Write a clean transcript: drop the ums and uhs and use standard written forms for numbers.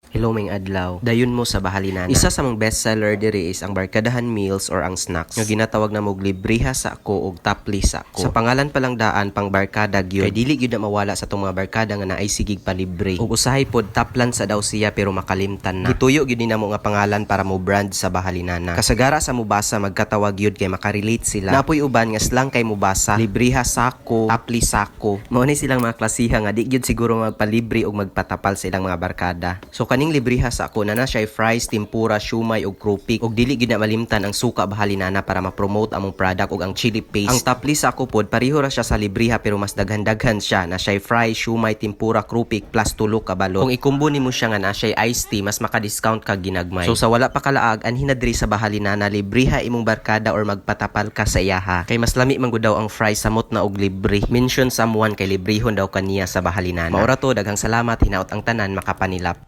Hello, maayong adlaw. Dayon mo sa Bahalinana. Isa sa among best seller diri is ang barkadahan meals or ang snacks. Nga ginatawag namo og libriha sa ako og tapli sa ako. Sa pangalan pa lang daan, pang barkada gyud. Kay dili gyud na mawala sa atong mga barkada nga naay sigig palibre. Ug usahay pod taplan sa daw siya pero makalimtan na. Gituyo gyud ni namo nga pangalan para mo brand sa Bahalinana. Kasagara sa mubasa magkatawag gyud kay makarelate sila. Napoy uban nga slang kay mubasa, libriha sako, tapli sako. Mao ni silang mga klasiha nga di gyud siguro magpalibre og magpatapal sa ilang mga barkada. So kaning libriha sa ako na siya fries, tempura, siomai ug krupik, ug dili gyud na malimtan ang suka Bahalinana para ma-promote among product ug ang chili paste. Ang tapli sa ako pod, pareho ra siya sa libriha pero mas daghan-daghan siya na siya fries, siomai, tempura, krupik plus tulo ka balot. Kung ikumbo nimo siya nga na siya iced tea, mas maka-discount ka ginagmay. So sa wala pa kalaag, anhi na diri sa Bahalinana, libriha imong barkada or magpatapal ka sa iyaha. Kay mas lami man gud daw ang fries samot na og libre. Mention someone kay librihon daw kaniya sa Bahalinana. Maura to, daghang salamat, hinaot ang tanan makapanilap.